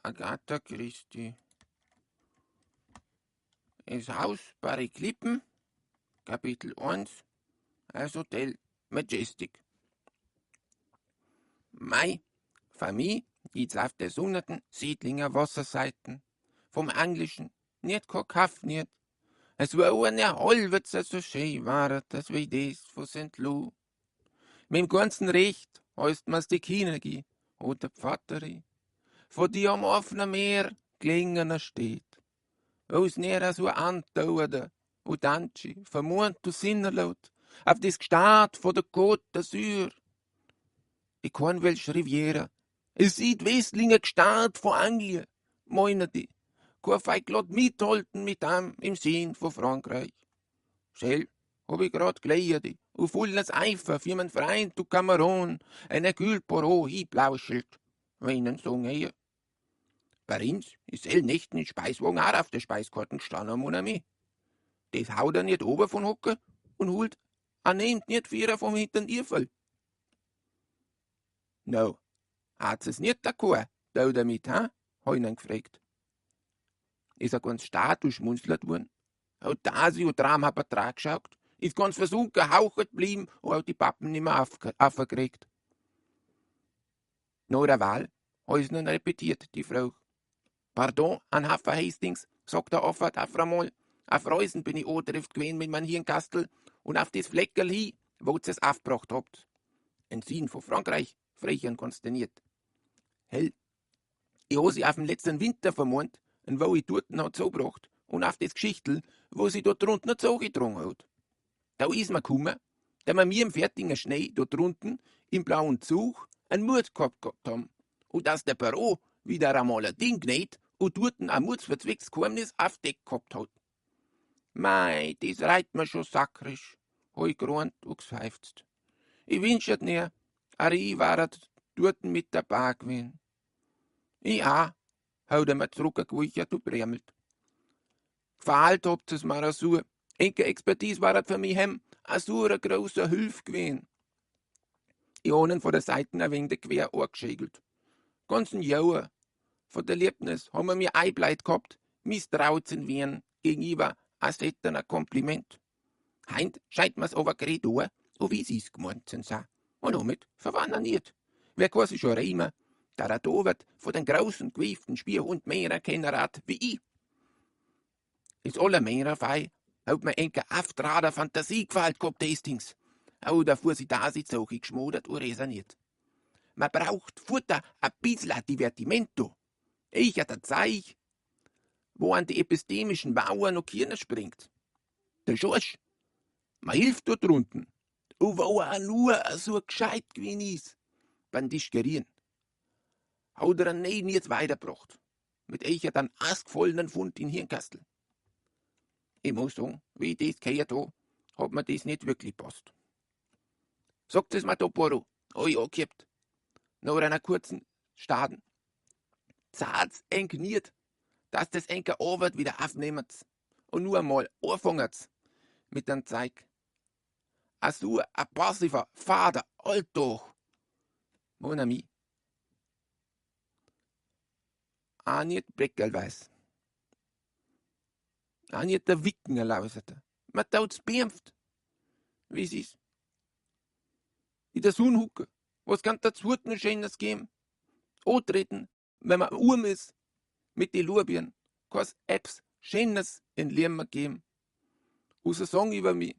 Agatha Christie. Es Haus bei de Klippen, Kapitel 1, as Hotel Majestic. Mei Famille geht's auf der sonnigen Siedlinger Wasserseiten vom Englischen nicht kein Kaff nicht. Es war eine halbe so schön war das wie des von St. Lou. Mit dem ganzen Recht heißt man's die Kinergie oder Pfatteri, vor die am offenen Meer gelengener steht. Wo's näher so antauerde und Danci, vermont du Sinnerlaut, auf des Gstaad vor der Côte d'Azur. Ich kann welch Riviera, es sieht Westlinger Gstaad vor Anglie, meiner die, kein Feiglot mithalten mit am im Sinn von Frankreich. Schell, hab ich grad geleiert, und volles Eifer für mein Freund du Kameron, eine Kühlporo hiblauschelt, wenn en Song her. Bei uns ist el Nächten in Speiswagen auch auf der Speiskarten gestanden, mon ami. Das haut er nicht ober von Hocke und holt a nehmt nicht vierer vom hintern Irfel. No, hat's es nicht d'accord, da damit, ha? Hab ich ihn gefragt. Ist er ganz starr und schmunzelt worden. Hat da sie und Tram hab er geschaut, ist ganz versunken, hauchert blieben und hat die Pappen nimmer aufgekriegt. Nach der Wahl hab ich's nun repetiert, die Frau. Pardon, an Haffer Hastings, sagt der Offert auf einmal. Auf Reusen bin ich antrifft gewesen mit meinem Hirnkastel und auf das Fleckerl hi, wo es aufgebracht habt. Ein Sinn von Frankreich, frech und konsterniert. Hell, ich ha sie auf den letzten Winter vermont, und wo ich dorten hat zugebracht, und auf das Geschichtel, wo sie dort drunten noch zugetragen hat. Da ist mir gekommen, da wir mir im fertigen Schnee dort drunten im blauen Zug einen Mut gehabt haben. Und dass der Büro wieder einmal ein Ding genäht und dorten ein mutsverzwecktes Geheimnis auf Deck gehabt hat. Mei, das reit mir schon sakrisch, hab ich gerannt und geseufzt. Ich wünschet mir, auch ich waret dorten mit dabei gewesen. Ich auch, hat er mir zurückgewichert und bremelt. Gefahlt habt es mir so. Enke Expertise war für mich hem a so a großer Hilf gewesen. Ich hab ihn von der Seite ein wenig quer angeschägelt. Ganzen Jahr von der Liebnis haben wir mir Eibleit gehabt, misstraut sind werden gegenüber a seltener Kompliment. Heint scheint mir's aber geredet an, und wie sie's gemeint sind sa. Und damit verwandern nicht. Wer kann sich schon reimen, da der Dowert von den großen, gewieften Spierhund mehr erkennen hat wie ich. Ist aller mehr fei, hat mir enke aftrader Fantasie gefällt gehabt, Hastings. Au, da fuhr sie da sie zog geschmodert und resoniert. Man braucht Futter a bissl Divertimento. Ich hat a Zeich, wo an die epistemischen Bauern noch Kirne springt. Der Schorsch, man hilft dort drunten. Und wo er nur so gescheit gewesen ist, beim Tischgerieren. Hat er ihn nicht weitergebracht. Mit eicher dann asgefallenen Fund in Hirnkastel. Ich muss sagen, wie ich das gehört hab, hat mir das nicht wirklich passt. Sagt es mir da, Boro, hab ich angehabt. Nach einer kurzen Staden. Zahlt's eng nicht, dass das enker Arbeit wieder aufnehmet und nur einmal anfanget mit dem Zeug. A so a passiver Vater, alt doch. Mon ami. Auch nicht Breckerl weiß. Auch nicht der Wicken erlauserte. Man taut's beämpft. Wie's ist. In der Sonnhucke. Was kann da zu Schönes geben? Antreten, wenn man urm ist, mit die Lorbeeren, kann's Apps Schönes in Leben geben. Und so sagen über mich.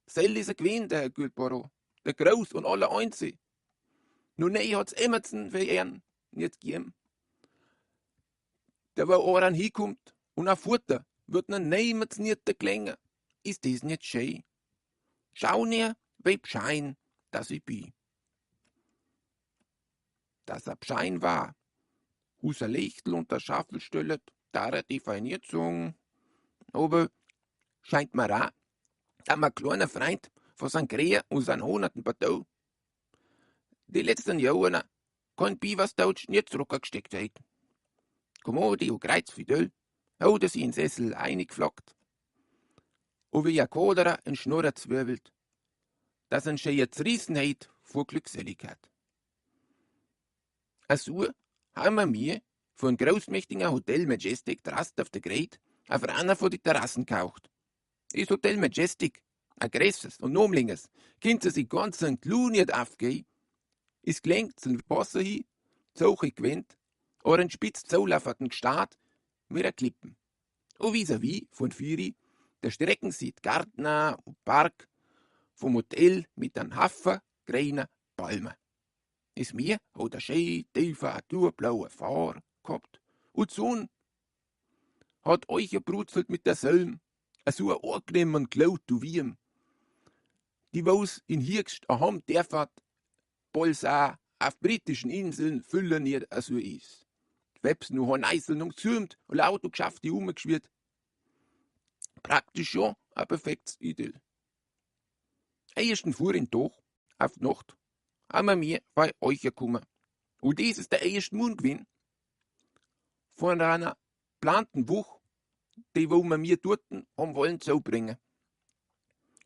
Sell ist er gewesen, der Herr Gülboro, der Groß und aller Einzige. Nun nee, hat's Emerson für ihn nicht gegeben. Der wo auch hinkommt und auch Futter wird noch niemals nicht der Klänge. Ist das nicht schön? Schau näher, wie beschein, dass ich bin. Dass er beschein war, Hus er Lichtel unter Schaffel stellet, da er die fein sagen. Aber scheint mir auch, dass mein kleiner Freund von seinem Krähe und seinen hunderten Partei die letzten Jahre kein Biwasdeutsch nicht zurückgesteckt hat. Kommode und Kreuzfidel hat er sich in Sessel eingeflockt. Und wie ein Koderer in Schnurrer zwirbelt, dass ein schöner Zerrissenheit vor Glückseligkeit. A so haben wir mir Von großmächtiger Hotel Majestic drast auf der Grät auf einer von die Terrassen kaucht. Is Hotel Majestic, a größeres und nomlinges, kinnt se sich ganz en Klu nicht aufgehen. Is gelenkt zum Wasser hi, zochig gewinnt, oder en spitz zulauferten Gstaad mit a Klippen. O vis-à-vis von Füri, der strecken sieht Gartner und Park vom Hotel mit an Haffer greiner Palme. Is mir hat a schön tiefer naturblaue Fahr gehabt. Und Sonn hat euch gebrutzelt mit der Selm, a so a angenehmen Klaut du wiem. Die wo's in Hirgst aham derfat Bolsa auf britischen Inseln füllen nicht a so is. Webs nu han Eiseln und zürmt und lauter geschafft die umgeschwirrt. Praktisch schon a perfektes Idyll. Ersten fuhr in doch auf die Nacht haben wir mir bei euch gekommen. Und dies ist der erste Mund gewesen. Von einer planten Woche, die wo wir mir dorten haben wollen zubringen.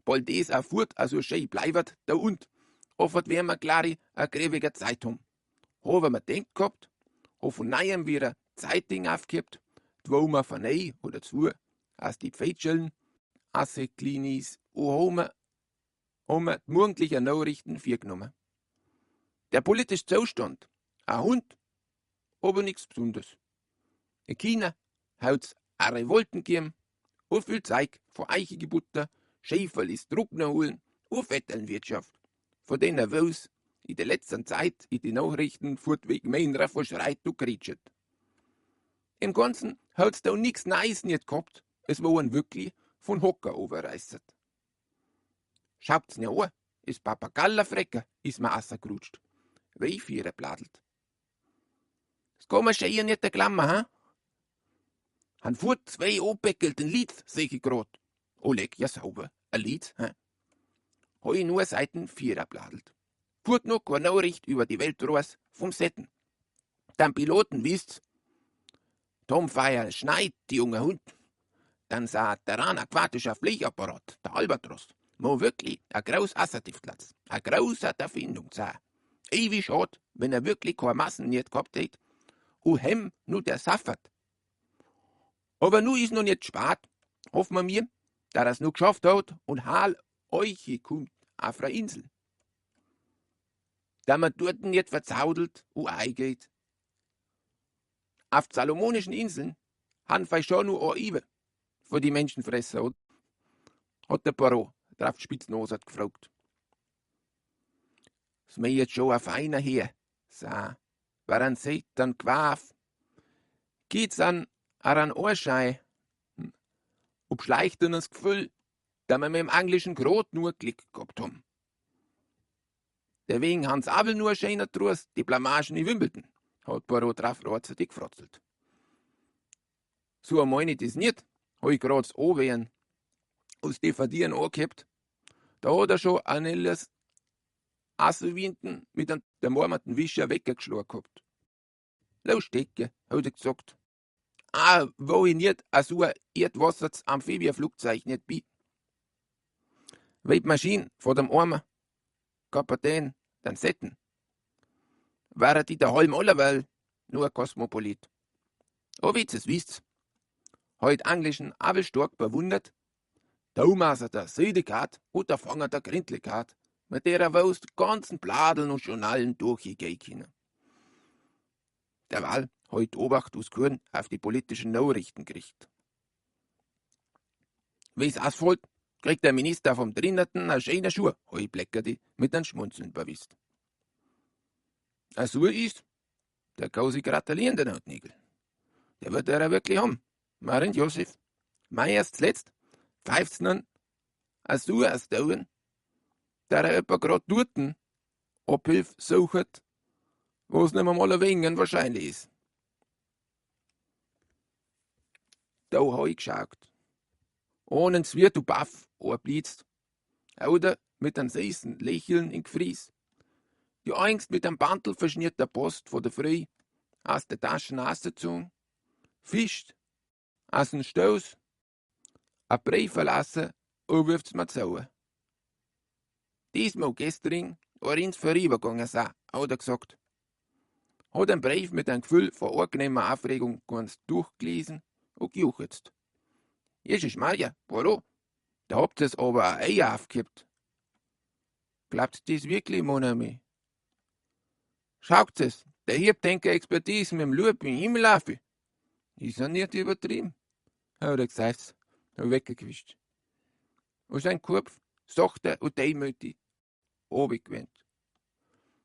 Bald des auch fort, also schön bleibert da und offert werden wir klare a gräwiger Zeit haben. Haben wir denkt gehabt, ho von neuem wieder Zeitung aufgehabt, wo wir von nei oder zu, als die Pfeitscheln, asse Klinis, und haben wir die morgendlichen Nachrichten vorgenommen. Der politische Zustand, a Hund, aber nix Besonderes. In China hat's a Revolten gegeben, und viel Zeug von eichige Butter, Schäferl ist Druckner holen und Vettelnwirtschaft, von denen wo's in der letzten Zeit in die Nachrichten fortweg meinrer verschreit und kritschet. Im Ganzen hat's da nix Neues nicht gehabt, es waren wirklich von Hocker overreißet. Schaut's ne an, is Papagalla-Frecker, is mir gerutscht. Wie vierer bladelt. Es kann man schon nicht der Klammer, ha? Han furt zwei opeckelten Lied, seh ich grad. O leck, ja sauber, a Lied, hä? Hab ich nur Seiten vierer bladelt. Furt noch keine Nachricht über die Weltreise vom Setten. Dann Piloten wisst's. Tom Feier schneit, die junge Hund. Dann sah der ran aquatischer Fliegapparat, der Albatros, mo wirklich a groß Assertivplatz, a großer Erfindung sah. Ewig schad, wenn er wirklich keine Massen nicht gehabt hätt, u hem nu der saffert. Aber nu is noch nicht spät, hoffen wir mir, da er's nu geschafft hat und heil euch kommt auf der Insel. Da man dort nicht verzaudelt u eingeht. Auf die Salomonischen Inseln han fei schon nur a Iwe vor die Menschenfresser, oder? Hat der Poirot drauf Spitznasert gefragt. Ist mir jetzt schon a feiner her, sa, waran seht dann quaf. Geht's an aran Ohrschei? Ob schleicht denn das Gefühl, da wir mit dem englischen Grot nur Klick gehabt haben. Der wegen Hans Abel nur schöner Trost, die Blamagen in Wimbledon, hat Poirot drauf rotzig gefrotzelt. So meine ich das nicht, hab ich grad's anwehen aus die Verdienen angehabt. Da hat er schon ein Asselwinden mit einem der marmerten Wischer weggeschlagen gehabt. Los stecke, hat er gesagt. Ah, wo ich nicht a so ein Erdwassers Amphibienflugzeug nicht bin. Weil die Maschine vor dem armen Kapitän dann setten. Wäre die der halben allerweil nur ein Kosmopolit. Oh, wie es wisst, heut englischen Abel stark bewundert, Thomas der Südekat und der Fanger der Grindlikat, mit der er wo's die ganzen Bladeln und Journalen durchgehen können. Derweil heut Obacht aus Kurn auf die politischen Nachrichten kriegt. Wie's Asphalt, kriegt der Minister vom Drinnerten a schöner Schuh, heu bleckerte mit einem Schmunzeln bewisst. A so ist, der kann sich gratulieren, der Notnigel. Der wird er wirklich haben. Marin Josef. Mei erst zuletzt, pfeift's nun, a so as dauen, der er öpper grad dorten Abhilf suchet, wo's nimmer mal ein wenig wahrscheinlich ist. Da hab ich geschaut. Ohne Zwirt du baff, blitzt. Oder mit einem süßen Lächeln in Gefries. Die Angst mit einem Bandel verschnierter Post vor der Früh aus der Taschen ausgezogen, fischt aus dem Stoß, a Brief verlassen und wirft's mir zu. Diesmal gestern war ins vorübergegangen sei, hat er gesagt. Hat den Brief mit einem Gefühl von angenehmer Aufregung ganz durchgelesen und gejuchzt. Jesus Maria, Poirot, da habt ihr's aber ein Eier aufgehabt. Glaubt das wirklich, mon ami? Schaut es, der Hieb denke Expertise mit dem Lub im Himmel auf. Ist ja nicht übertrieben, hat er gesagt, hat weggewischt. Und sein Kopf sachte und demütig runtergewendet.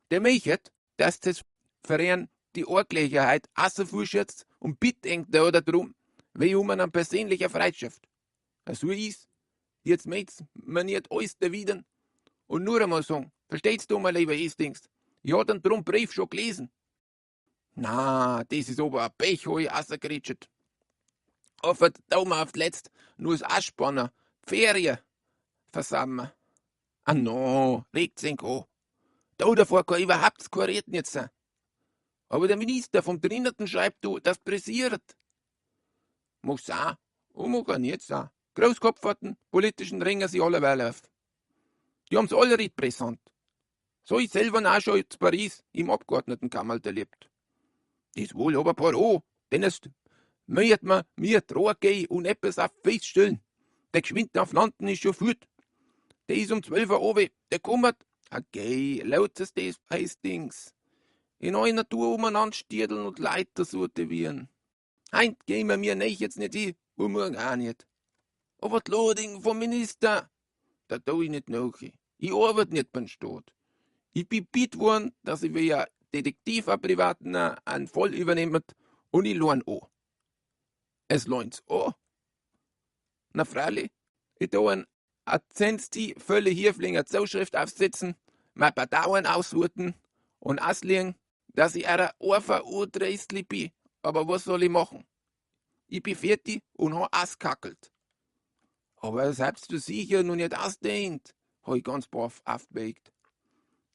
Der möchtet, dass das für die Angelegenheit außer schätzt und bitte da oder drum, wie um eine persönliche Freundschaft. So ist, jetzt möcht's mir nicht alles erwidern und nur einmal sagen, verstehst du, mein lieber Hastings, ich hab den drum Brief schon gelesen. Na, das ist aber ein Pech, hab ich rausgeritschert. Aber da wir auf letzt nur das Ausspannen, Ferien versammeln. Ah no, regt's ihn an. Da davor kann überhaupt kein Reden jetzt sein. Aber der Minister vom Drinnerten schreibt du, das pressiert. Mag sein, und mag auch nicht sein. Großkopferten, politischen Ringer sie alleweil auf. Die haben's alle recht pressant. So ich selber auch schon zu Paris im Abgeordnetenkammerl erlebt. Das wohl aber Poirot, denn es möcht man mir Troa gehen und etwas auf feststellen. Der geschwind auf Landen ist schon fort. Der ist um 12 Uhr oben, der kommt. Okay, laut es das Hastings. In einer Natur umeinander stierdeln und Leiter sortieren. Heint gehen wir mir nicht jetzt nicht hin und morgen auch nicht. Aber die Ladung vom Minister, da tu ich nicht nach. Ich arbeite nicht beim Staat. Ich bin bitt worden, dass ich wie ein Detektiv ein privaten einen Fall übernehmet und ich lohn an. Es lohnt's an. Na freilich, ich tu ein Azensti völlig Hirflinger Zuschrift aufsetzen, mein Bedauern aussuchen und auslegen, dass ich einer einfach urdreistli bin. Aber was soll ich machen? Ich bin fertig und hab auskackelt. Aber das habst du sicher noch nicht ausdehnt, hab ich ganz brav aufgewegt.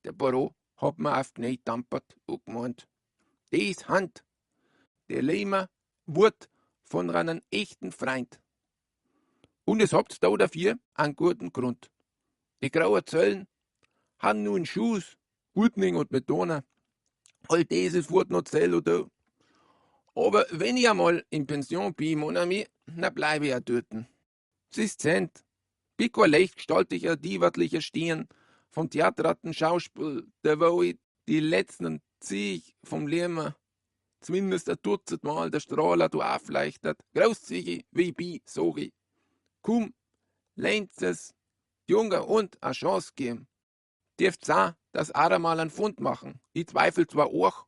Der Poirot hat mir auf die Knie dampert und gemeint, dies Hand, der Lehmer wird von einem echten Freund. Und es habt da dafür einen guten Grund. Die grauen Zellen han nun Schuss, Gutning und Betona. All das ist fort noch Zell oder. Aber wenn ich einmal in Pension bin, mon ami, na bleibe ich auch dort. Es ist Cent. Bin kein leichtgestaltiger, divertlicher Stehen vom Theaterratten Schauspiel, der wo ich die letzten Ziech vom Leben zumindest ein Dutzend Mal der Strahler du aufleichtert, großzügig wie bi, sag ich. Komm, lehnt es, Junge und a Chance geben. Dürft sein, dass auch einmal einen Fund machen. Ich zweifel zwar auch,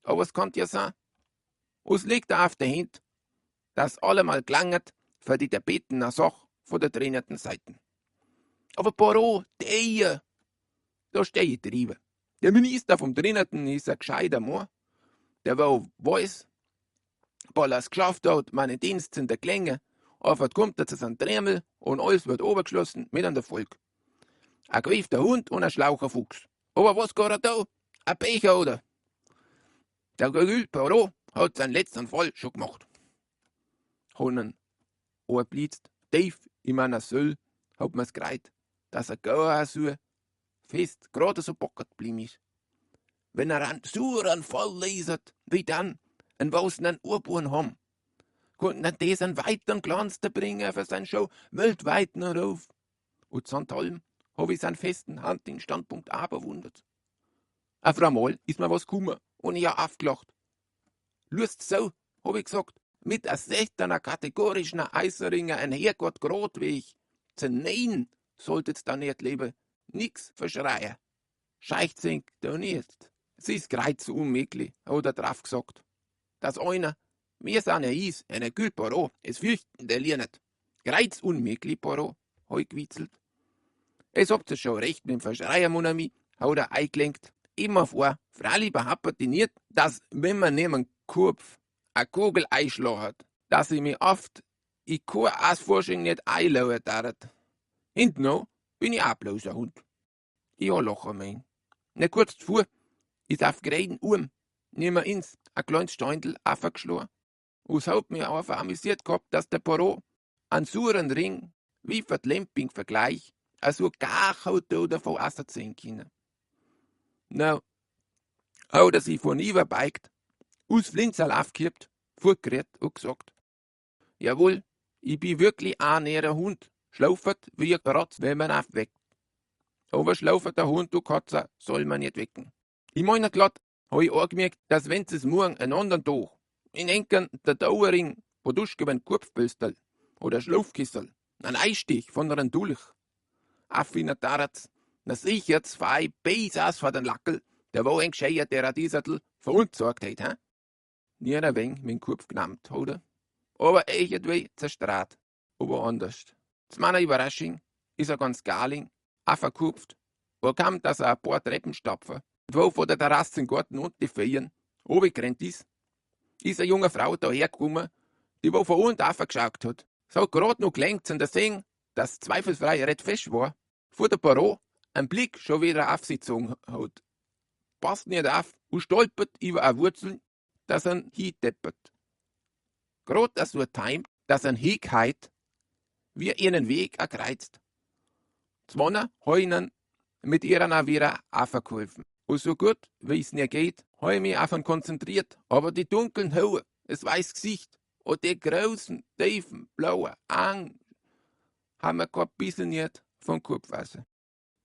aber es kann ja sein. Es liegt da auf der Hand, dass allemal gelangert für die Tapeten a Sach von der trainerten Seiten. Aber Poirot, der, da steh ich drüber. Der Minister vom Trainerten ist ein gescheiter Mann, der wo weiß, weil er's geschafft hat, meine Dienst sind der Klänge, aber kommt er zu seinem Dremel und alles wird obergeschlossen mit einem Volk. Ein gewiefter Hund und ein schlaucher Fuchs. Aber was geht er da? Ein Becher, oder? Der Gerül Poirot hat seinen letzten Fall schon gemacht. Honnen blitzt tief in meiner Söll, hat mir's gereit, dass er gauer so fest gerade so bockert blieb ist. Wenn er einen sauren Fall leset, wie dann, en was einen Urburen haben, konnten er des einen weiteren Glanz da bringen für sein Show weltweiten Ruf. Und Sandholm hab ich seinen festen Hand den Standpunkt auch bewundert. Auf einmal ist mir was gekommen und ich hab aufgelacht. Lust so, hab ich gesagt, mit a sechterner kategorischen Eiserringer ein Herrgott grad wie ich. Zu nein solltet's da nicht leben, nix verschreien. Scheicht da nicht. Es ist grad so unmöglich, hat er drauf gesagt. Dass einer, mir sind er is, eine Gül Poirot, es fürchten der Lier nicht. Greiz unmöglich, Poirot, hab ich gewitzelt. Es habt ihr schon recht mit dem Verschreier, mon ami, hat er eingelenkt. Immer vor, freilich behauptet die nicht, dass, wenn man neben Kopf a Kugel einschlagen dass ich mich oft i keine Ausforschung nicht einlauen darf. Hinten noch bin ich auch bloß ein Hund. Ich hab lachen mein. Ne kurz zuvor ist auf geräten Uhren nehmen ins ein kleines Steindl aufgeschlagen. Und es hat mich einfach amüsiert gehabt, dass der Poirot einen sauren Ring, wie für Lemping-Vergleich, also gar hat da davon aussehen können. Na, Hat er sich vornüberbeigt, us Flinzerl aufgehebt, fortgeredet und gesagt: Jawohl, ich bin wirklich ein näherer Hund, schlaufert wie ein Rotz, wenn man aufweckt. Aber schlaufert der Hund, du Katze, soll man nicht wecken. In meiner Glatt hab ich angemerkt, dass wenn es morgen einen anderen Tag, in Enkern der Dauerring, Poduschke beim Kopfbüstel oder Schlafkissel, ein Eistich von einem Dulch, auf in der Taratz, na sicher zwei Beisas vor den Lackel, der wo ein Gescheier, der Radiesertl verunsorgt hat, hä? Nie ein wenig mit dem Kopf genannt, oder? Aber irgendwie zerstrahlt, aber anders. Zu meiner Überraschung ist er ganz garling, auch verkupft, wo kam, dass er ein paar Treppen stapfen, wo vor der Terrasse im Garten und die Feen runtergerannt ist, ist eine junge Frau dahergekommen, die wo von unten aufgeschaut hat. So hat grad noch gelenkt zu sehen, dass zweifelsfrei recht fesch war, vor der Büro ein Blick schon wieder auf sie gezogen hat. Passt nicht auf und stolpert über eine Wurzel, dass er hinteppert. Grad das so timet, dass ein hingeheit, wie ihren Weg erkreuzt. Zwanner hab ihnen mit ihrer wieder aufgeholfen. Und so gut, wie es mir geht, hab ich mich auf ihn konzentriert, aber die dunklen Haare, das weiße Gesicht und die großen, tiefen, blauen Augen haben mir kein bisschen nicht vom Kopf raus.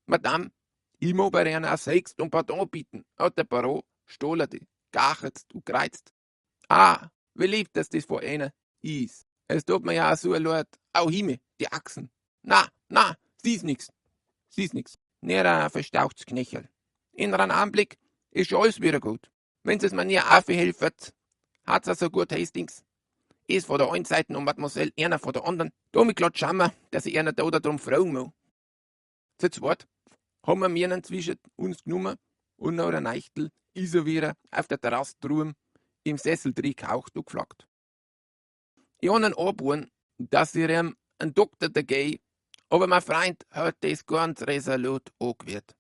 Madame, ich muss bei einer selbst um Pardon bitten, hat der Baron stohlerte, gachetzt und kreizt. Ah, wie lieb, dass das vor einer ist. Es tut mir ja auch so leid. Au Himmel, die Achsen. Na, na, sie ist nix. Sie ist nix. Näher ein verstauchtes Knöchel. In einem Anblick ist schon alles wieder gut. Wenn es mir nie aufhelft, hat's auch so gut Hastings. Ist von der einen Seite und Mademoiselle, einer von der anderen. Da mich grad schauen, dass ich einer da drum fragen muss. Zu zweit haben wir mir zwischen uns genommen und nach einer Neichtel ist er wieder auf der Terrasse drüben im Sessel drin gehaucht und geflaggt. Ich hab ihn angeboten, dass ich ihm einen Doktor da geh, aber mein Freund hat das ganz resolut angewehrt.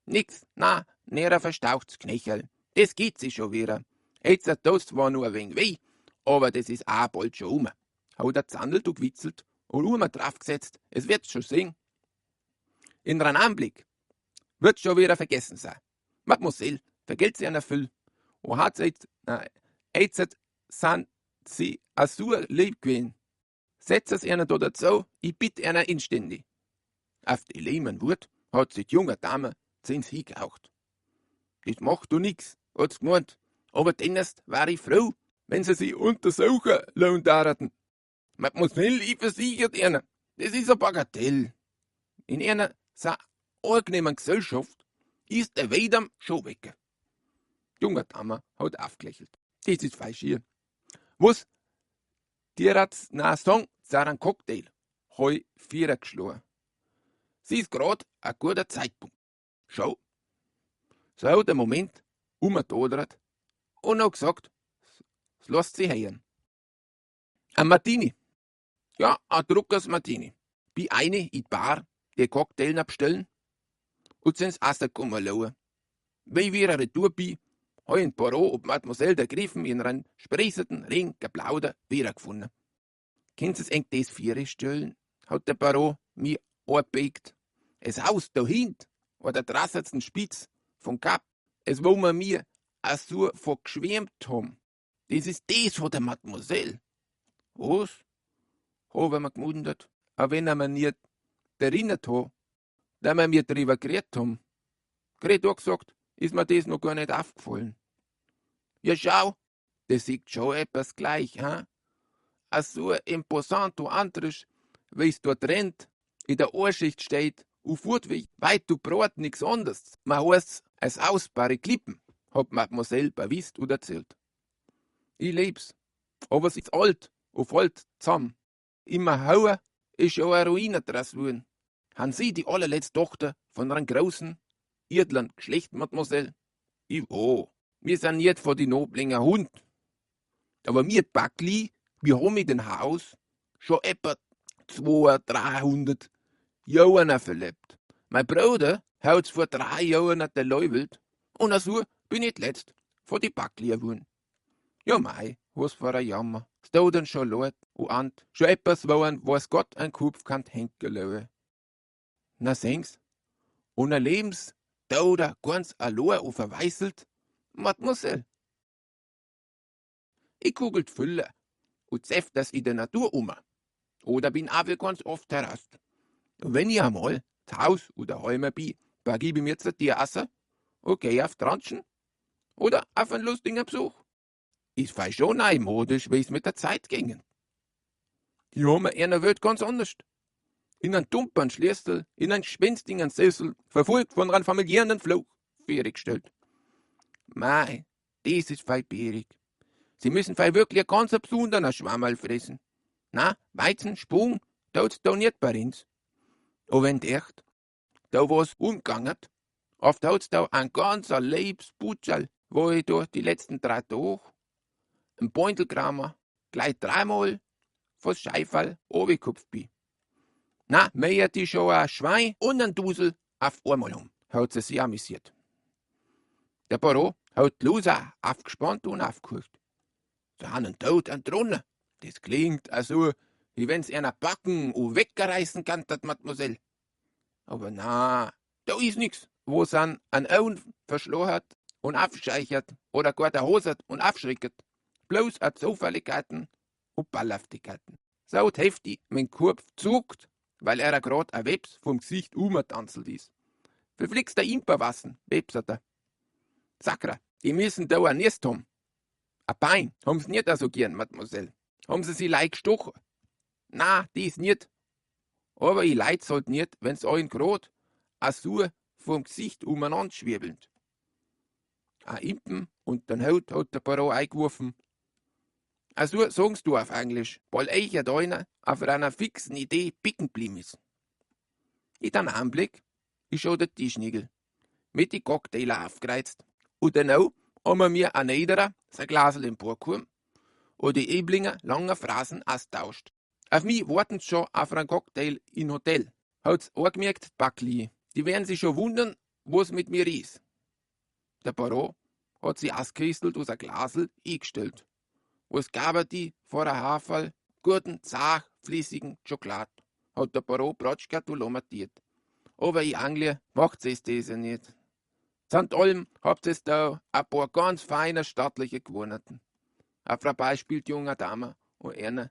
Nix, na, näher verstaucht's Knöchel. Das geht sich schon wieder. Jetzt das zwar nur ein wenig weh, aber das ist auch bald schon um. Hat er zandelt und gewitzelt und immer draufgesetzt, es wird's schon sehen. In einem Anblick wird schon wieder vergessen sein. Mademoiselle, vergilt sie einer Füll. Und hat jetzt, na, jetzt sind sie a so lieb gewesen. Setzt es einer da dazu, ich bitt einer inständig. Auf die lehmen Wurt hat sich die junge Dame ins hingehaucht. Das macht du nix, hat's gemeint. Aber dennest war ich froh, wenn sie sich untersuchen lassen darten. Mademoiselle, ich versichert einer, das ist ein Bagatell. In einer so angenehmen Gesellschaft ist der Wedam schon weg. Die junge Dame hat aufgelächelt. Das ist falsch hier. Was? Dir hat's na Song zu einem Cocktail, heu Vierer geschlagen. Sie ist grad ein guter Zeitpunkt. Schau. So hat der Moment umgedodert und noch gesagt, es lässt sich hören. Ein Martini. Ja, ein Druckers Martini. Bi eine in die Bar, die Cocktail abstellen und sind's rausgekommen lauen. Wie wir eine Retour bi, hab ich ein Büro ob Mademoiselle der Griffen in einen sprießenden Ring geplauder wiedergefunden. Kennst es eng das Viere stellen? Hat der Baron mi angebiegt. Es Haus da hint war der drassetsten Spitz von Kap. Es wo wir mir auch so vorgeschwärmt haben. Das ist das von der Mademoiselle. Was? Hab ich mir gewundert. Auch wenn er mir nicht erinnert hat, da wir mir drüber geredet haben. Geredet hat gesagt, ist mir das noch gar nicht aufgefallen. Ja, schau, das sieht schon etwas gleich, ha? A so imposant und anderes, wie's dort rennt, in der Ohrschicht steht, und fort wie weit du brot nix anderes. Man heißt's als ausbare Klippen, hat Mademoiselle bewiesen und erzählt. Ich leb's, aber es ist alt und fällt zusammen. Immer Hauer ist schon eine Ruine draus geworden. Han Sie die allerletzte Tochter von einem großen, edlen Geschlecht, Mademoiselle? Ich wo. Wir sind nicht von die Noblinger Hund. Aber wir Backli, wir haben in dem Haus schon etwa 200, 300 Jahre verlebt. Mein Bruder hat's vor 3 Jahren der Leuwelt und so bin ich letzt vor die Backli geworden. Ja mei, was für ein Jammer. Es tut dann schon leid und ant, schon etwas, wo ein, was Gott ein Kopf kann hängen lassen. Na seh's, und ein Lebens Da ganz alloa u verweißelt, Mademoiselle. Ich kugelt Fülle und zäfft das in der Natur um. Oder bin auch ganz oft terrast. Und wenn ich einmal zu Haus oder heim bin, begib ich mir zur Tierasser und geh auf Transchen oder auf einen lustigen Besuch. Ist fei schon neumodisch, wie's mit der Zeit gingen. Die haben in der Welt ganz anders. In einen dumpern Schlüssel, in einen gespenstigen Sessel, verfolgt von einem familiären Fluch, gestellt. Mei, das ist fei bierig. Sie müssen fei wirklich ein ganz besonderer Schwammerl fressen. Na, Weizen, Spung, tut's da nicht bei uns. Aber wenn echt, da was umgegangen, oft hat's da ein ganzer Leibsputscherl, wo ich durch die letzten 3 Tage ein Beutelkramer gleich dreimal vors Scheifall runtergekupft bin. Na, mehr die schon ein Schwein und ein Dusel auf einmal um, hat sie sich amüsiert. Der Baron hat die Loser aufgespannt und aufgehört. Sie haben einen Tod entronnen. Das klingt also, wie wenn's einer backen und wegreißen kann, dat Mademoiselle. Aber na, da ist nix, wo's an Augen verschlagen hat und aufscheichert oder gar der Hose und aufschrecket. Bloß a Zufälligkeiten und Ballhaftigkeiten. So heftig mein Kopf zuckt, weil er grad a Webs vom Gesicht umgetanzelt ist. Verflixt der Imperwassen, websert er. Sakra, die müssen da ein Nest haben. A Bein haben's nicht so gern, Mademoiselle. Haben sie sich leicht gestochen? Na, dies nicht. Aber ich leid's halt nicht, wenn's euch grad a so vom Gesicht umeinander schwirbelt. A Impen und den Haut hat der Baron eingeworfen. Also sagen's du auf Englisch, weil ich ja da einer auf einer fixen Idee bicken blieben ist. In dem Anblick ist schon der Tischnigel mit die Cocktail aufgereizt. Und dann auch haben wir mir ein Niederer sein Glasl emporgehoben und die Eblinger lange Phrasen austauscht. Auf mich warten sie schon auf einen Cocktail im Hotel. Hat's angemerkt, Backli. Die werden sich schon wundern, was mit mir ist. Der Baron hat sie ausgekistelt aus ein Glasl eingestellt. Was gab die vor der Haferl guten, zart, flüssigen Schokolade, hat der Baron Bratschka lamentiert. Aber in Anglien macht es das ja nicht. Samt allem habt es da ein paar ganz feine stattliche Gewohnheiten. Auf ein Beispiel die junge Dame und einer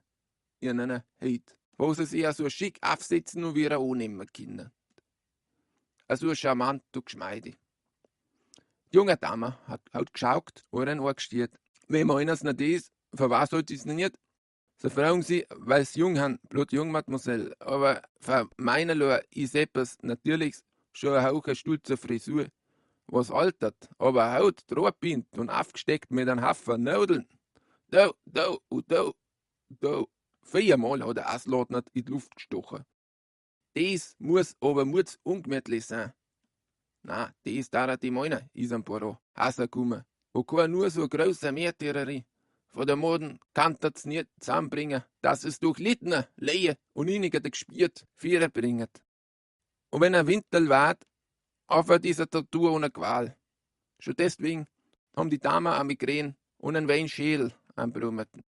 in einer Heit, wo sie sich ja so schick aufsetzen und wieder annehmen können. Also charmant und geschmeidig. Die junge Dame hat geschaut und einen angestiert. Wenn man eines nicht ist, für was sollte ich's nicht? So fragen sie, weil's jung han, blut jung, Mademoiselle, aber für meine Lor ist etwas natürlich schon eine hohe stolze Frisur, was altert, aber Haut drohbindt und aufgesteckt mit einem Haufen Nudeln. Da, da und da, da. 4-mal hat der Auslautner in die Luft gestochen. Das muss aber muss ungemütlich sein. Na, das darf die meiner, ist ein Baron rausgekommen. Wo kein nur so großer Märtyrerin von der Moden kann das nicht zusammenbringen, dass es durch Littner, Leie und inniger gespiert Vierer bringet. Und wenn er Winterl wart, auf dieser Tortur ohne Qual. Schon deswegen haben die Damen eine Migräne und einen Weinschädel am Brummerten.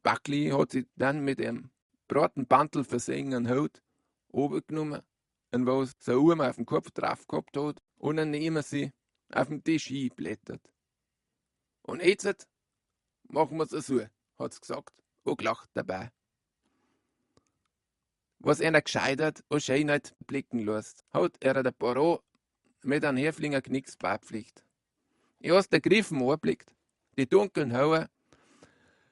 Buckley hat sich dann mit dem breiten Bantel versehenen Hut oben und wo so Uhr auf dem Kopf drauf gehabt hat, und dann nehmen sie auf dem Tisch hinblättert. Und jetzt machen wir's so, hat's gesagt und gelacht dabei. Was einer gescheitert und Schönheit blicken lässt, hat er der Baron mit einem Häflinger Knicks beipflicht. Ich has der Griffen angeblickt, die dunklen Haare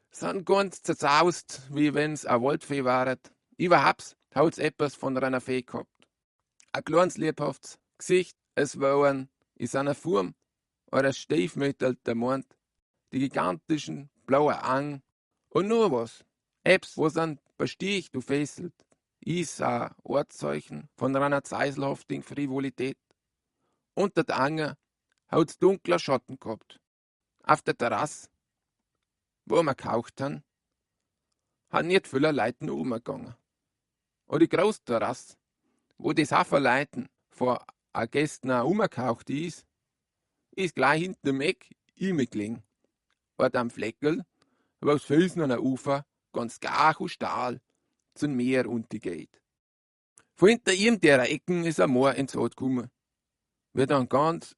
sind ganz zerzaust, wie wenn's a Waldfee waret. Überhaupt hat's etwas von einer Fee gehabt. Ein kleines lebhaftes Gesicht, es war in seiner Form oder stiefmütterlich der Mond, die gigantischen blauen Augen und nur was, etwas, was an besticht und fesselt, ist ein Ortszeichen von einer zweifelhaftigen Frivolität. Unter der Ange hat's dunkler Schatten gehabt. Auf der Terrasse, wo wir gekauft han, han nicht viele Leute umgegangen. Und die große Terrasse, wo die Saferleiten vor a Gästen auch umgekauft ist, ist gleich hinten im Eck immer gelegen. Und am Fleckerl, wo das Felsen an der Ufer ganz gar und steil zum Meer untergeht. Von hinter ihm der Ecken ist ein Moor ins Haus gekommen. Mit einem ganz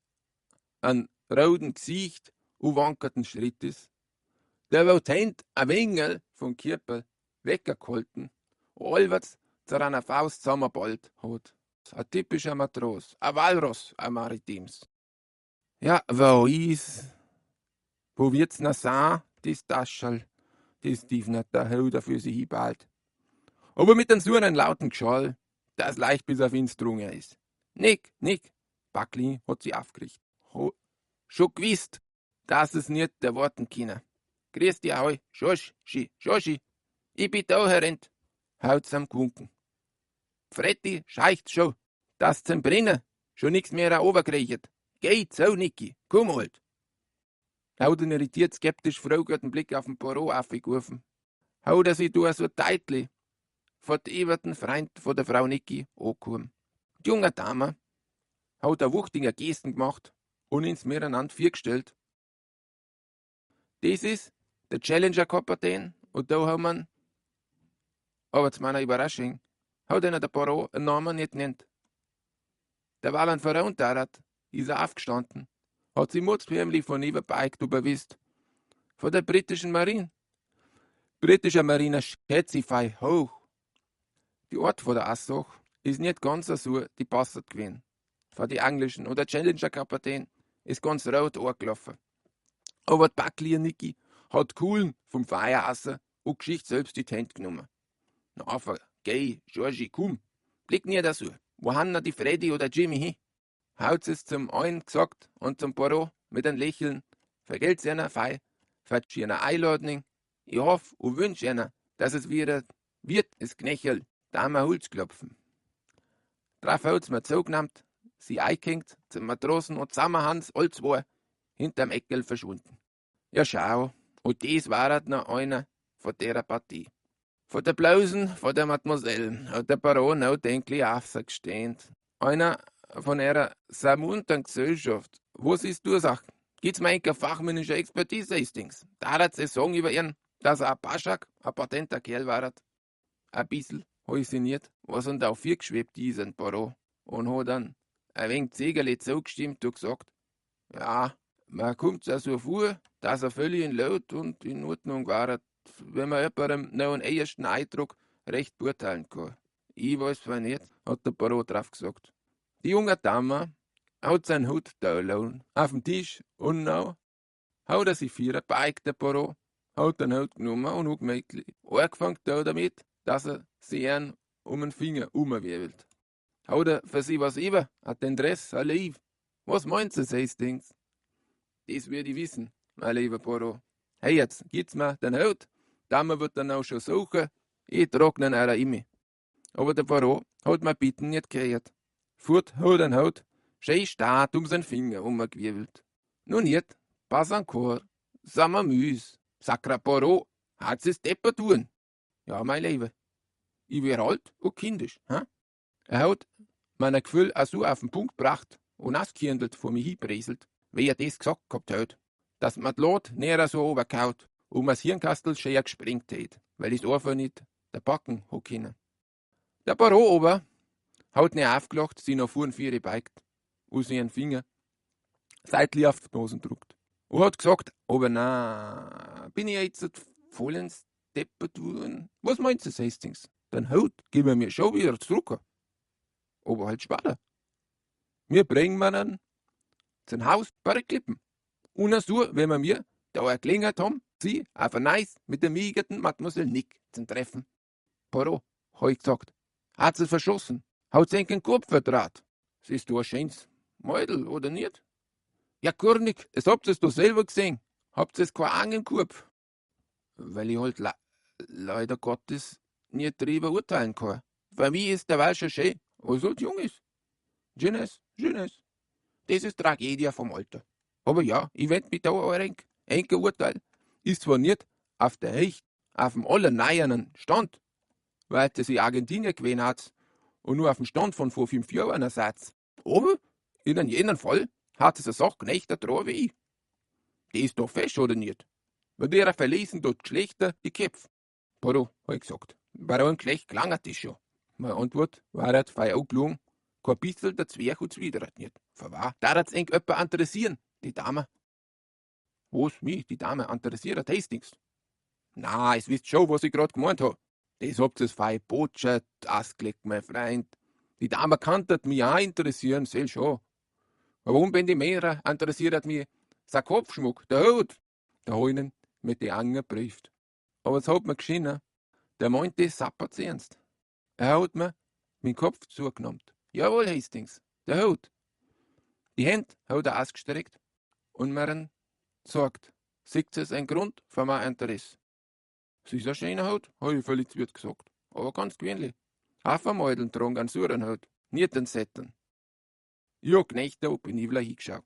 an roten Gesicht und wankerten Schrittes. Der wo d'Händ a Wengel vom Körper weggehalten und allwärts zu einer Faust zusammengeballt hat. Ein typischer Matros, ein Walross, ein Maritims. Ja, wo is? Wo wird's na sein, das Taschel, das tief nicht der Höder für sie hinbald. Aber mit einem so einen lauten Geschall, das leicht bis auf ins drungen ist. Nick, Nick, Buckley hat sie aufgerichtet. Ho, schon gewusst, dass es nicht erwarten können. Grüß dich, ahoi, Schoschi, Schoschi, ich bin da herennt, haut's am gewunken. Fretti scheicht schon, dass zum Brennen schon nix mehr oberkriegt. Geht so, Niki, komm halt. Haut ihn irritiert skeptisch fragenden Blick auf den Poirot aufgeworfen. Haut er sich du so Teitli vor den Freund von der Frau Niki angekommen. Die junge Dame hat a wuchtiger Gesten gemacht und ins miteinander vorgestellt. Das ist der Challenger-Kapitän und da haben wir, aber zu meiner Überraschung, hat einer der Poirot einen Namen nicht genannt. Der war ein verunterert, ist er aufgestanden, hat sich mutzförmlich von überbeigt überwisst. Von der britischen Marine. Britischer Marine schätze ich fei hoch. Die Art von der Aussage ist nicht ganz so die passend gewesen. Von die englischen oder Challenger-Kapitän ist ganz rot angelaufen. Aber die Buckley Niki hat Kuhlen vom Feuer raus und Geschichte selbst in die Hände genommen. Na, einfach, geh, Georgie, komm, blick nie dazu. Wo han na die Freddy oder Jimmy hin? Haut es zum einen gesagt und zum Poirot mit einem Lächeln, vergelt's einer fei, für die Einladung. Ich hoff und wünsch einer, dass es wieder wird, es Knechel, da ma Holz klopfen. Drauf hat's mir zugenannt, sie eingehängt zum Matrosen und zusammen Hans all zwei hinterm Eckel verschwunden. Ja schau, und das war halt noch einer von der Partie. Von der Blausen, von der Mademoiselle, hat der Baron auch denklich aufgestehend. Einer von ihrer samuntern Gesellschaft. Was ist die Ursache? Gibt's mir eine fachmännische Expertise, ist Dings. Da hat sie sagen über ihn, dass er ein Paschak, ein patenter Kerl war. Ein bissl hab ich sie nicht, was und auf vier geschwebt ist, ein Baron. Und hat dann ein wenig zögerlich zugestimmt und gesagt, ja, man kommt ja so vor, dass er völlig in Laut und in Ordnung war, wenn man jemandem noch einen ersten Eindruck recht beurteilen kann. Ich weiß zwar nicht, hat der Baron drauf gesagt. Die junge Dame hat seinen Hut da auf dem Tisch und noch hat er sich vierer beigt, der Baron, hat den Hut genommen und hat gemütlich angefangen da damit, dass er sie einen um den Finger umwirbelt. Hat er für sie was über, hat den Dress, ein Lieb. Was meinst du, Hastings? Das würd ich wissen, mein lieber Poirot. Hey, jetzt gibt's mir den Hut, Dame wird dann auch schon suchen, ich trag ihn auch immer. Aber der Poirot hat mir bitten nicht gehört. Furt hat den Hut schön stark um seinen Finger umgewirbelt. Nun nicht, pass encore, sind wir müß. Sacra Poirot, hat es deppert tun. Ja, mein Lieber, ich wär alt und kindisch, hä? Er hat mein Gefühl auch so auf den Punkt gebracht und ausgehändelt vor mich hinbreselt, wie er das gesagt gehabt hat, dass man die Lot näher so oberkaut und man's Hirnkastel schön gesprengt hat, weil ich's einfach nicht der Backen hat können. Der Baron aber hat nicht aufgelacht, sie noch vorn vier beigt und sie ihren Finger seitlich auf die Nase druckt. Und hat gesagt, aber na, bin ich jetzt vollends deppert worden? Was meinst du, Hastings? Den Hut geben wir mir schon wieder zurück. Aber halt später. Wir bringen ihn zum Haus bei den Klippen. Und so, wenn wir mir da eine Gelegenheit haben, sie auf ein Eis mit der migerten Mademoiselle Nick zum Treffen. Poirot, hab ich gesagt, hat sie verschossen, hat sie den Kopf verdraht. Siehst du ein schönes Mädel, oder nicht? Ja, Kurnig, es habt ihr's doch selber gesehen. Habt ihr's kein Ang im Kopf? Weil ich halt leider Gottes nicht drüber urteilen kann. Für mich ist der Wahl schon schön, aber so jung ist. Jeunesse, Jeunesse. Das ist Tragödie vom Alter. Aber ja, ich wend mich da auch ein Urteil ist zwar nicht auf der Hecht, auf dem allerneueren Stand, weil das in Argentinien gewesen hat und nur auf dem Stand von vor 5 Jahren Ersatz. Aber in einem jeden Fall hat es eine Sache nicht dran wie ich. Die ist doch fest, oder nicht? Bei der verlesen dort Geschlechter die Köpfe. Pardon, hab ich gesagt. Bei einem Geschlecht klangert das schon. Meine Antwort war halt fei auch gelungen. Kein bissel der Zwerg hat's wideret nicht. Verwahr, darat's eng öpper interessieren, die Dame. Was mich, die Dame, interessiert, Hastings? Na, es wisst schon, was ich grad gemeint hab. Das habt ihr's fei botschert, asgelegt, mein Freund. Die Dame kanntet mich auch interessieren, sel schon. Aber um wenn die Männer interessiert mich, sein Kopfschmuck, der Hut. Da hab ich ihn mit die Augen geprüft. Aber es hat mir geschienen, der meint das sappert's ernst. Er hat mir meinen Kopf zugenommen. Jawohl, Hastings, der Hut. Die Händ hat er ausgestreckt und mir ihn gesagt, sieht es ein Grund für mein Interesse. Es ist ein schöner Hut, hab ich völlig zwirrt gesagt. Aber ganz gewöhnlich. Hafermeudeln tragen einen sauren Hut, nicht den Setten. Ja, Knecht, da bin ich wieder hingeschaut.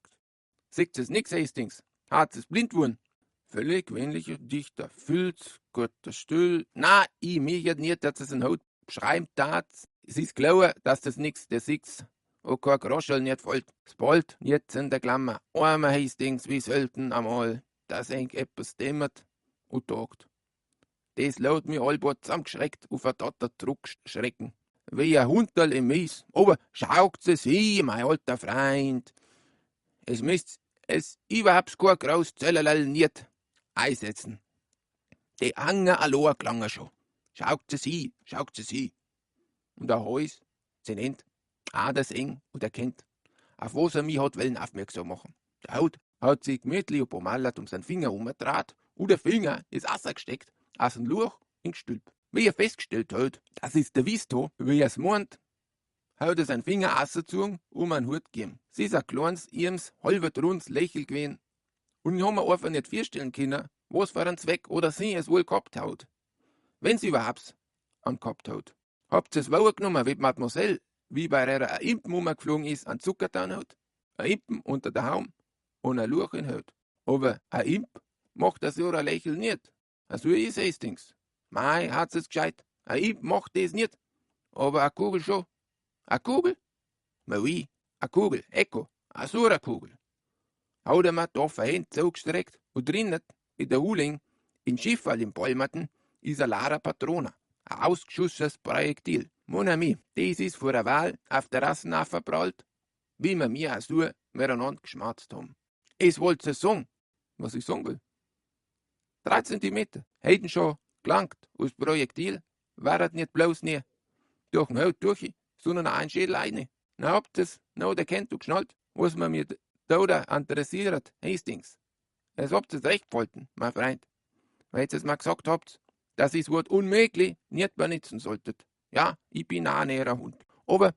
Sieht es nix, Hastings? Hat es blind wurden? Völlig gewöhnlicher Dichter, Filz, guter Stuhl. Na, ich mich nicht, dass es einen Hut schreiben tat. Es ist klar, dass das nix, der sieht's. O kein Groschel nicht fällt. Es nicht in der Klammer. Armer Hastings, wie selten einmal, dass eng etwas dämmert und tagt. Das laut mich allbald zusammengeschreckt auf a tatter Druck schrecken. Wie ein Hunderl im Mies. Aber schaut es hin, mein alter Freund. Es müsst es überhaupt kein groß Zellerl nicht einsetzen. Die Anger allein klangen schon. Schaut es hin, schaut es hin. Und der Hals, sie nennt, auch das eng und erkennt, auf was er mich hat wollen aufmerksam machen. Der Haut hat sich gemütlich und pomallert um seinen Finger umgedreht und der Finger ist gesteckt aus dem Luch in Gestülp. Wie er festgestellt hat, das ist der Wisto, wie er's meint, hat er seinen Finger ausgezogen und mir einen Hut gegeben. Sie ist ein kleines, ihms, halber rundes Lächel gewesen. Und ich hab mir einfach nicht vorstellen können, was für einen Zweck oder sie es wohl gehabt hat. Wenn sie überhaupt einen gehabt hat. Habt ihr's wahrgenommen, wie Mademoiselle, wie bei ihrer ein Impen umgeflogen ist, an Zucker getan hat? Ein Impen unter der Haum und ein Luch in Haut. Aber ein Imp macht das so ein Lächeln nicht. So ist Hastings. Mei, hat's es gescheit. Ein Imp macht das nicht. Aber a Kugel schon. A Kugel? Ma oui, a Kugel, Echo, a so a Kugel. Hat er mir da verhängt zugestreckt und drinnen, in der Huling, in Schifferl im Palmaten, ist a Lara Patrona, ein ausgeschussenes Projektil. Mon ami, das ist vor der Wahl auf der Rassen verprallt, wie wir mir auch so miteinander geschmatzt haben. Es wollt ihr sagen, was ich sagen will. 3 Zentimeter hätten schon gelangt als Projektil, war nicht bloß nie durch den Haut durch, sondern auch ein Schädel eine. Na habt ihr's noch erkennt und geschnallt, was man mir da da interessiert, Hastings. Es habt ihr's recht gehalten, mein Freund. Weil ihr es mal gesagt habt, dass ich's Wort unmöglich nicht benutzen solltet. Ja, ich bin auch ein näherer Hund. Aber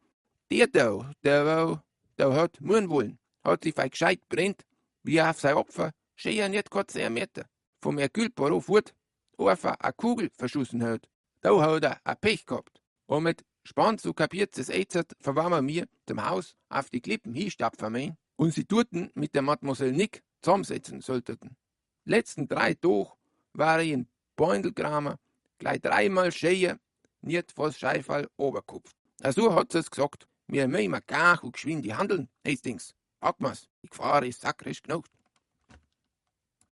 der da, der hat muren wollen, hat sich fei gescheit brennt, wie er auf sein Opfer, schön nicht grad 10 Meter vom Hercule Poirot fort, einfach a Kugel verschossen hat. Da hat er a Pech gehabt. Und mit Spann so kapiert es jetzt, verwahren wir mir dem Haus auf die Klippen hinstapfen mein und sie dorten mit der Mademoiselle Nick zusammensetzen sollten. Letzten 3 Tage war ich in Beutelkramer, gleich 3-mal schön, nicht vors Scheifall Oberkopf. Also hat sie's gesagt, wir müssen gar und geschwind handeln, Hastings. Pack mir's, die Gefahr ist sakrisch genug.